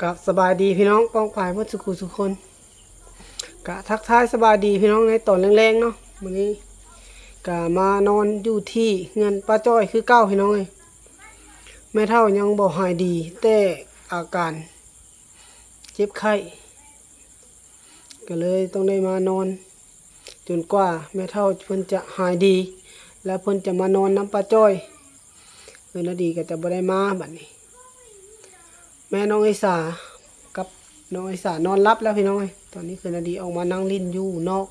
ກະສະບາຍດີພີ່ນ້ອງປ້ອງປາຍໝົດສູ່ຄູ່ສູ່ຄົນ ກະທັກທາຍສະບາຍດີພີ່ນ້ອງໃນຕອນແລງໆເນາະ. ມື້ນີ້ກະມານອນຢູ່ທີ່ເຮືອນປ້າຈ້ອຍຄືເກົ່າພີ່ນ້ອງເອີຍ. ແມ່ເຖົ້າຍັງບໍ່ຫາຍດີແຕ່ອາການເຈັບໄຂ້ ກໍເລີຍຕ້ອງໄດ້ມານອນ ຈົນກວ່າແມ່ເຖົ້າເພິ່ນຈະຫາຍດີ ແລະ ເພິ່ນຈະມານອນນຳປ້າຈ້ອຍ. ເອີ ນາດີກໍຈະບໍ່ໄດ້ມາບັດນີ້. ແມ່ນ້ອງເອສາກັບນ້ອງເອສານອນຫຼັບແລ້ວພີ່ນ້ອງເອີຍ. ຕອນນີ້ຄືນາດີອອກມານັ່ງຫຼິ້ນຢູ່ນອກ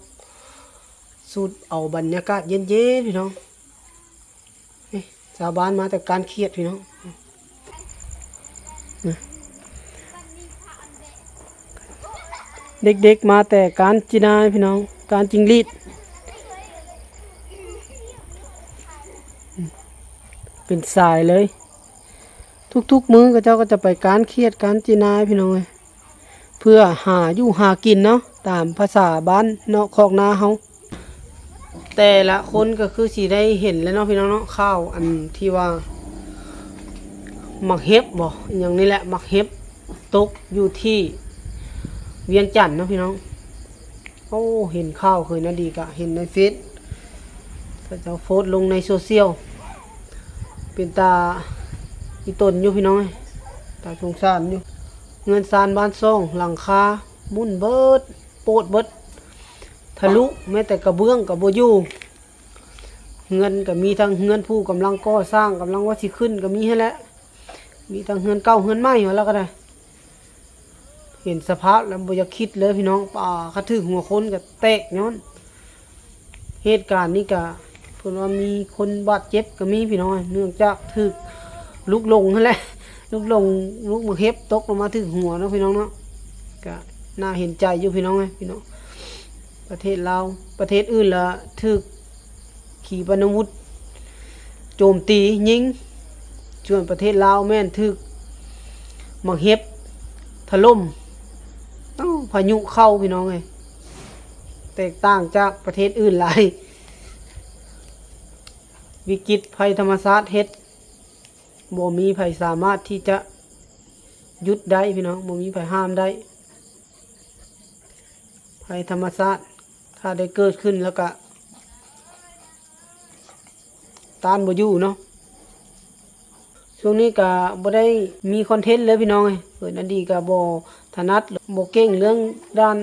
ສູດເອົາບັນຍາກາດເຢັນໆ ພີ່ນ້ອງ. ນີ້ຊາວບ້ານມາແຕ່ການຂຽດພີ່ນ້ອງ. ເດັກໆມາແຕ່ການຈີນາຍພີ່ນ້ອງ ການຈິງຫຼີດ ເປັນສາຍເລີຍ. ທຸກໆມື້ເຂົາເຈົ້າກໍຈະໄປການຂຽດການຈີນາຍພີ່ນ້ອງເອີຍ ເພື່ອຫາຢູ່ຫາກິນເນາະ ຕາມພາສາບ້ານນອກຄອກນາເຮົາ. ແຕ່ລະຄົນກໍຄືຊິໄດ້ເຫັນແລ້ວເນາະພີ່ນ້ອງເນາະ ຂ່າວອັນທີ່ວ່າໝາກເຫັບບໍ ອີ່ຫຍັງນີ້ແຫຼະ ໝາກເຫັບຕົກຢູ່ທີ່ວຽງຈັນເນາະພີ່ນ້ອງ. ໂອ້ ເຫັນຂ່າວເຄີຍນາດີກະເຫັນໃນເຟສ ເຂົາເຈົ້າໂພສລົງໃນໂຊຊຽວ ເປັນຕາອີ່ຕົນຢູ່ພີ່ນ້ອງເອີຍ ຕາສົງສານຢູ່. ເຮືອນຊານບ້ານຊ່ອງຫຼັງຄາໝຸ່ນເບິດ ໂປດເບິດ ທະລຸ ແມ້ແຕ່ກະເບື້ອງກະບໍ່ຢູ່. ເຮືອນກະມີທັງເຮືອນຜູ້ກຳລັງກໍ່ສ້າງ ກຳລັງວ່າຊິຂຶ້ນກະມີຫັ້ນແຫຼະ ມີທັງເຮືອນເກົ່າເຮືອນໃໝ່ວ່າແລ້ວກໍໄດ້. ເຫັນສະພາບແລ້ວບໍ່ຢາກຄິດເລີຍພີ່ນ້ອງ ປາ ຄັນຖືກຫົວຄົນກໍແຕກຍ້ອນ. ເຫດການນີ້ກະເພິ່ນວ່າມີຄົນບາດເຈັບກໍມີພີ່ນ້ອງ ເນື່ອງຈາກຖືກລູກຫຼົງຫັ້ນແຫຼະ ລູກຫຼົງ ລູກໝາກເຫັບຕົກລົງມາຖືກຫົວເນາະພີ່ນ້ອງເນາະ. ກະໜ້າເຫັນໃຈຢູ່ພີ່ນ້ອງເອີຍ ພີ່ນ້ອງ ປະເທດລາວ ປະເທດອື່ນລະຖືກ ຂີປະນາວຸດໂຈມຕີຍິງ ສ່ວນປະເທດລາວແມ່ນຖືກໝາກເຫັບຖະຫຼົ່ມ ເອົ້າ ພາຍຸເຂົ້າພີ່ນ້ອງເອີຍ. ແຕກຕ່າງຈາກປະເທດອື່ນຫຼາຍ ວິກິດໄພທຳມະຊາດເຮັດ ບໍ່ມີໃຜສາມາດທີ່ຈະຢຸດໄດ້ພີ່ນ້ອງ ບໍ່ມີໃຜຫ້າມໄດ້. ໄພທຳມະຊາດ ຖ້າໄດ້ເກີດຂຶ້ນແລ້ວກະຕ້ານບໍ່ຢູ່ເນາະ. ຊ່ວງນີ້ກະບໍ່ໄດ້ມີຄອນເທັນເລີຍພີ່ນ້ອງເອີຍ ເອີ ນາດີກະບໍ່ຖະໜັດ ບໍ່ເກັ່ງເລື່ອງດ້ານ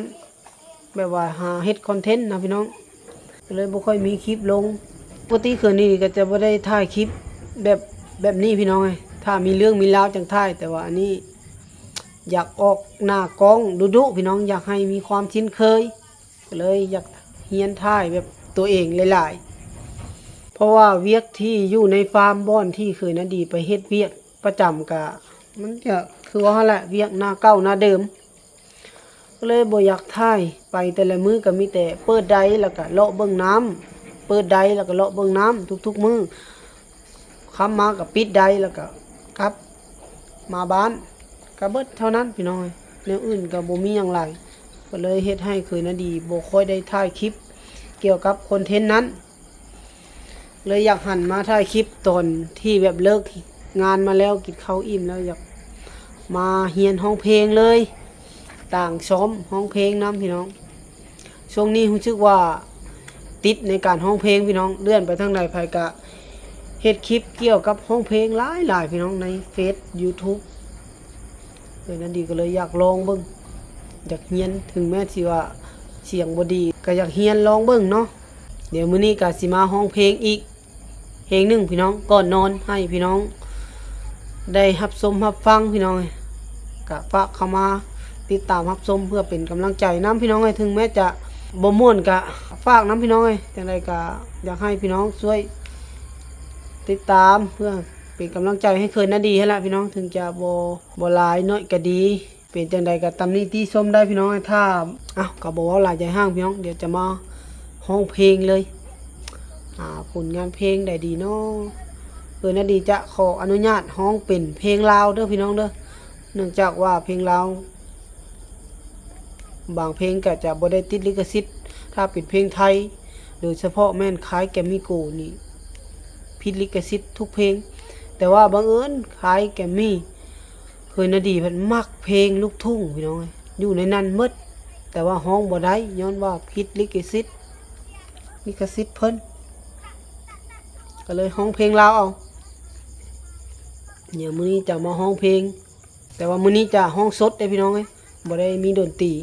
ແບບວ່າຫາເຮັດຄອນເທັນນະພີ່ນ້ອງ ກໍເລີຍບໍ່ຄ່ອຍມີຄລິບລົງ. ປົກກະຕິຄືນນີ້ກໍຈະບໍ່ໄດ້ຖ່າຍຄລິບແບບ ແບບນີ້ພີ່ນ້ອງເອີຍ ຖ້າມີເລື່ອງມີລາວຈັ່ງຖ່າຍ ແຕ່ວ່າອັນນີ້ຢາກອອກໜ້າກ້ອງດຸໆ ພີ່ນ້ອງ ຢາກໃຫ້ມີຄວາມຊິນເຄີຍ ກໍເລີຍຢາກຮຽນຖ່າຍແບບຕົວເອງຫຼາຍໆ ເພາະວ່າວຽກທີ່ຢູ່ໃນຟາມບ່ອນທີ່ເຄີຍນາດີໄປເຮັດວຽກປະຈຳ ກະມັນກະຄືວ່າຫັ້ນແຫຼະ ວຽກໜ້າເກົ່າໜ້າເດີມ ກໍເລີຍບໍ່ຢາກຖ່າຍ. ໄປແຕ່ລະມື້ກໍມີແຕ່ເປີດໄດ ແລ້ວກໍເລາະເບິ່ງນ້ຳ ເປີດໄດ ແລ້ວກໍເລາະເບິ່ງນ້ຳທຸກໆມື້. ຄ່ຳມາກໍປິດໄດ ແລ້ວກໍກັບມາບ້ານ ກໍເບິດເທົ່ານັ້ນພີ່ນ້ອງເອີຍ ແນວອື່ນກໍບໍ່ມີຫຍັງຫຼາຍ. ກໍເລີຍເຮັດໃຫ້ເຄີຍນາດີບໍ່ຄ່ອຍໄດ້ຖ່າຍຄລິບກ່ຽວກັບຄອນເທັນນັ້ນ ເລີຍຢາກຫັນມາຖ່າຍຄລິບຕອນທີ່ແບບເລີກງານມາແລ້ວ ກິນເຂົ້າອີ່ມແລ້ວ ຢາກມາຮຽນຮ້ອງເພງເລີຍ ຕ່າງຊ້ອມຮ້ອງເພງນຳພີ່ນ້ອງ. ຊ່ວງນີ້ຮູ້ສຶກວ່າຕິດໃນການຮ້ອງເພງພີ່ນ້ອງ ເລື່ອນໄປທາງໃດໃຜກະເຮັດຄລິບກ່ຽວກັບຮ້ອງເພງຫຼາຍໆ ພີ່ນ້ອງ ໃນເຟສຢູທູບ. ເອີ ນາດີກໍເລີຍຢາກລອງເບິ່ງ ຢາກຮຽນ ເຖິງແມ່ນຊິວ່າສຽງບໍ່ດີ ກໍຢາກຮຽນລອງເບິ່ງເນາະ. ດຽວມື້ນີ້ກໍຊິມາຮ້ອງເພງອີກເພງໜຶ່ງພີ່ນ້ອງ ກ່ອນນອນ ໃຫ້ພີ່ນ້ອງໄດ້ຮັບຊົມຮັບຟັງພີ່ນ້ອງເອີຍ. ກະຝາກເຂົ້າມາຕິດຕາມຮັບຊົມເພື່ອເປັນກຳລັງໃຈນຳພີ່ນ້ອງເອີຍ ເຖິງແມ້ຈະບໍ່ມ່ວນກະຝາກນຳພີ່ນ້ອງເອີຍ. ຈັ່ງໃດກະຢາກໃຫ້ພີ່ນ້ອງຊ່ວຍຕິດຕາມເພື່ອເປັນກຳລັງໃຈໃຫ້ເຄີຍນາດີຫັ້ນລະພີ່ນ້ອງ ເຖິງຈະບໍ່ ບໍ່ຫຼາຍໜ້ອຍກະດີ ເປັນຈັ່ງໃດກໍຕຳໜິຕິຊົມໄດ້ພີ່ນ້ອງ. ຖ້າ ເອົ້າ ກໍບໍ່ເວົ້າຫຼາຍໃຈຫ້າງພີ່ນ້ອງ ດຽວຈະມາຮ້ອງເພງເລີຍ. ອາ ຜົນງານເພງໃດດີເນາະ? ເອີ ນາດີຈະຂໍອະນຸຍາດຮ້ອງເປັນເພງລາວເດີພີ່ນ້ອງເດີ ເນື່ອງຈາກວ່າເພງລາວບາງເພງກໍຈະບໍ່ໄດ້ຕິດລິຂະສິດ. ຖ້າເປັນເພງໄທ ໂດຍສະເພາະແມ່ນຄ້າຍແກມມີໂກນີ້ ຜິດລິຂະສິດທຸກເພງ. ແຕ່ວ່າບັງເອີນຄ້າຍແກມມີ ເຄີຍນາດີເພິ່ນມັກເພງລູກທຸ່ງພີ່ນ້ອງເອີຍ ຢູ່ໃນນັ້ນໝົດ ແຕ່ວ່າຮ້ອງບໍ່ໄດ້ ຍ້ອນວ່າຜິດລິຂະສິດ ລິຂະສິດເພິ່ນ ກໍເລີຍຮ້ອງເພງລາວເອົາ. ດຽວມື້ນີ້ຈະມາຮ້ອງເພງ ແຕ່ວ່າມື້ນີ້ຈະຮ້ອງສົດເດ້ພີ່ນ້ອງເອີຍ ບໍ່ໄດ້ມີດົນຕີ.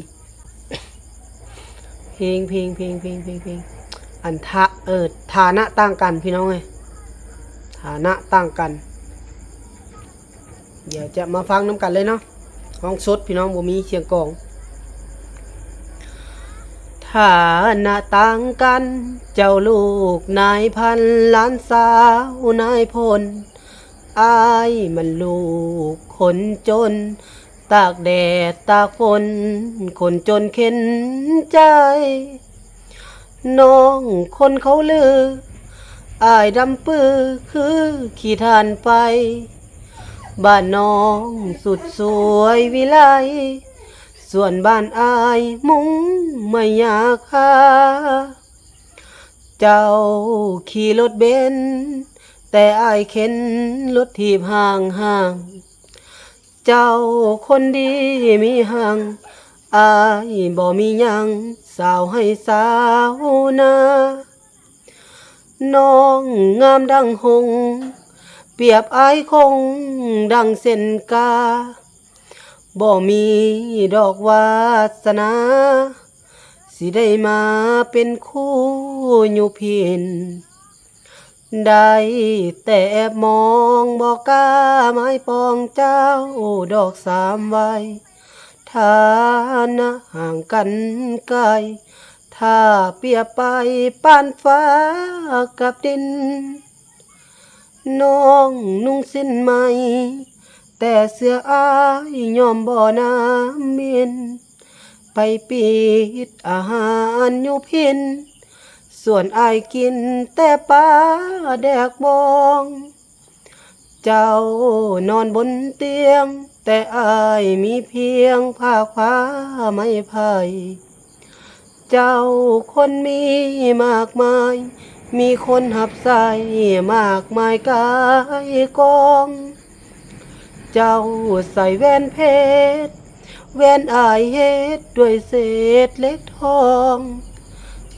ເພງ ເພງ ເພງ ເພງ ເພງ ເພງ ອັນ ຖາ ເອີ ຖານະຕ່າງກັນພີ່ນ້ອງເອີຍ ຖານະຕ່າງກັນ. ດຽວຈະມາຟັງນຳກັນເລີຍເນາະ ຮ້ອງສົດພີ່ນ້ອງ ບໍ່ມີສຽງກອງ. ຖານະຕ່າງກັນ ເຈົ້າລູກນາຍພັນ ຫຼານສາວນາຍພົນ ອ້າຍມັນລູກຄົນຈົນ ຕາກແດດຕາກຝົນ ຄົນຈົນເຂັນໃຈ. ນ້ອງຄົນເຂົາລື ອ້າຍດຳປືຄືຂີ້ຖ່ານໄຟ ບ້ານນ້ອງສຸດສວຍວິໄລ ສ່ວນບ້ານອ້າຍມຸງໄມ້ຫຍ້າຄາ. ເຈົ້າຂີ່ລົດເບັນ ແຕ່ອ້າຍເຂັນລົດຖີບຫ້າງໆ. ເຈົ້າຄົນດີມີຮັ່ງ ອ້າຍບໍ່ມີຫຍັງ ສາວໄຮ່ສາວນາ. ນ້ອງງາມດັ່ງຫົງ ປຽບອ້າຍຄົງດັ່ງເຊັ່ນກາ ບໍ່ມີດອກວາສະໜາ ຊິໄດ້ມາເປັນຄູ່ຢູ່ພິນ. ໄດ້ແຕ່ແອບມອງ ບໍ່ກ້າໝາຍປອງເຈົ້າດອກສາມໄວ ຖານະຫ່າງກັນໄກ ຖ້າປຽບໄປປານຟ້າກັບດິນ. ນ້ອງນຸ່ງສິ້ນໃໝ່ ແຕ່ເສື້ອອ້າຍຍ້ອມບໍ່ນ້ຳມິນ ໄປປິດອາຫານຢູ່ພິນ ສ່ວນອ້າຍກິນແຕ່ປາແດກບອງ. ເຈົ້ານອນບົນຕຽງ ແຕ່ອ້າຍມີພຽງພາກຜ້າໄມ້ໄຜ່. ເຈົ້າຄົນມີມາກມາຍ ມີຄົນຮັບໃຊ້ມາກມາຍກາຍກອງ. ເຈົ້າໃສ່ແຫວນເພັດ ແຫວນອ້າຍເຮັດດ້ວຍເສດເຫຼັກທອງ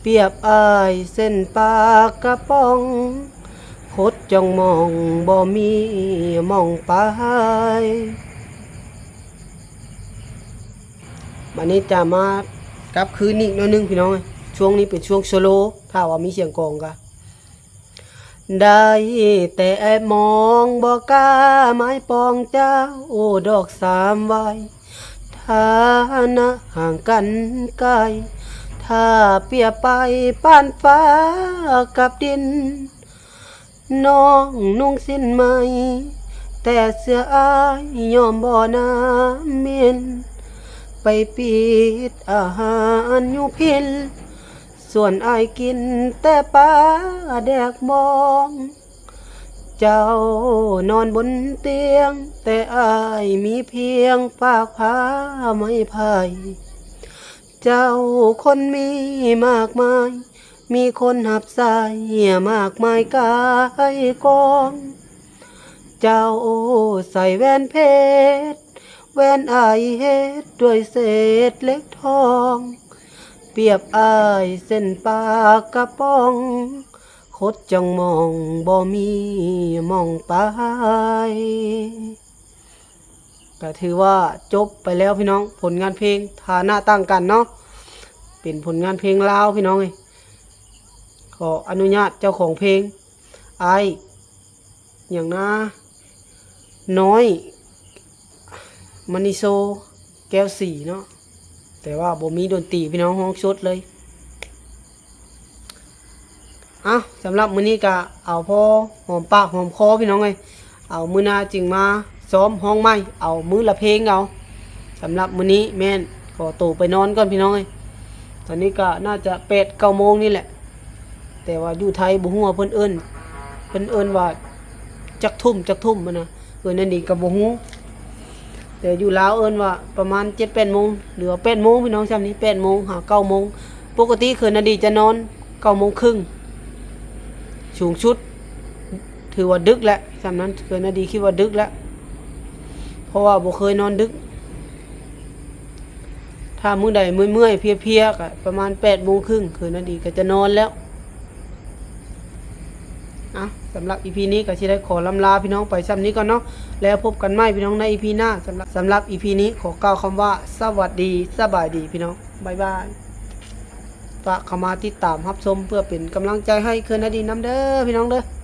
ປຽບອ້າຍເຊັ່ນປາກກະປ໋ອງ ຄົດຈ້ອງມອງບໍ່ມີໝ່ອງໄປ. ບາດນີ້ຈະມາກັບຄືນອີກໜ້ອຍໜຶ່ງພີ່ນ້ອງເອີຍ ຊ່ວງນີ້ເປັນຊ່ວງໂຊໂລ ຖ້າວ່າມີສຽງກອງກະ ໄດ້ແຕ່ແອບມອງ ບໍ່ກ້າໝາຍປອງເຈົ້າດອກສາມໄວ ຖານະຫ່າງກັນໄກ ຖ້າປຽບໄປປານຟ້າກັບດິນ. ນ້ອງນຸ່ງສິ້ນໃໝ່ ແຕ່ເສື້ອອ້າຍຍ້ອມບໍ່ນ້ຳມິນ ໄປປິດອາຫານຢູ່ພິນ ສ່ວນອ້າຍກິນແຕ່ປາແດກບອງ. ເຈົ້ານອນບົນຕຽງ ແຕ່ອ້າຍມີພຽງຟາກຜ້າໄມ້ໄຜ່. ເຈົ້າຄົນມີມາກມາຍ ມີຄົນຮັບໃຊ້ມາກມາຍກາຍກອງ. ເຈົ້າໃສ່ແຫວນເພັດ ແຫວນອ້າຍເຮັດດ້ວຍເສດເຫຼັກທອງ ປຽບອ້າຍເຊັ່ນປາກກະປ໋ອງ ຄົດຈ້ອງມອງບໍ່ມີໝ່ອງໄປ. ກະຖືວ່າຈົບໄປແລ້ວພີ່ນ້ອງ ຜົນງານເພງຖານະຕ່າງກັນເນາະ ເປັນຜົນງານເພງລາວພີ່ນ້ອງເອີຍ. ຂໍອະນຸຍາດເຈົ້າຂອງເພງ ອ້າຍຫຍັງນາ ນ້ອຍ ມະນີໂຊ ແກ້ວສີເນາະ ແຕ່ວ່າບໍ່ມີດົນຕີພີ່ນ້ອງ ຮ້ອງສົດເລີຍ. ເອົ້າ ສຳລັບມື້ນີ້ກະເອົາພໍຫອມປາກຫອມຄໍພີ່ນ້ອງເອີຍ ເອົາມື້ໜ້າຈຶ່ງມາຊ້ອມຮ້ອງໃໝ່ ເອົາມື້ລະເພງເອົາ. ສຳລັບມື້ນີ້ແມ່ນຂໍໂຕໄປນອນກ່ອນພີ່ນ້ອງເອີຍ ຕອນນີ້ກະໜ້າຈະແປດເກົ້າໂມງນີ້ແຫຼະ ແຕ່ວ່າຢູ່ໄທບໍ່ຮູ້ວ່າເພິ່ນເອີ້ນ ເພິ່ນເອີ້ນວ່າຈັກທຸ່ມ ຈັກທຸ່ມຫັ້ນນະ ເອີ້ນແນວນີ້ກະບໍ່ຮູ້ ແຕ່ຢູ່ລາວເອີ້ນວ່າປະມານເຈັດແປດໂມງ ຫຼືວ່າແປດໂມງພີ່ນ້ອງ ຊ່ຳນີ້ແປດໂມງຫາເກົ້າໂມງ. ປົກກະຕິເຂີນນາດີຈະນອນເກົ້າໂມງເຄິ່ງສູງສຸດ ຖືວ່າດຶກແຫຼະ ຊ່ຳນັ້ນເຂີນນາດີຄິດວ່າດຶກແລ້ວ. ເພ ພາະວ່າບໍ່ເຄີຍນອນດຶກ. ຖ້າມື້ໃດເມື່ອຍໆເພຍໆ ກໍປະມານແປດໂມງເຄິ່ງ ຄືນນາດີກໍຈະນອນແລ້ວ. ອ່ະ ສຳລັບອີພີນີ້ກໍຊິໄດ້ຂໍລ່ຳລາພີ່ນ້ອງໄປຊ່ຳນີ້ກ່ອນເນາະ ແລ້ວພົບກັນໃໝ່ພີ່ນ້ອງໃນອີພີໜ້າ. ສຳລັບ ສຳລັບອີພີນີ້ຂໍກ່າວຄຳວ່າ ສະຫວັດດີ ສະບາຍດີພີ່ນ້ອງ ບາຍບາຍ. ຝາກເຂົ້າມາຕິດຕາມຮັບຊົມເພື່ອເປັນກຳລັງໃຈໃຫ້ເຄີນນາດີນຳເດີພີ່ນ້ອງເດີ.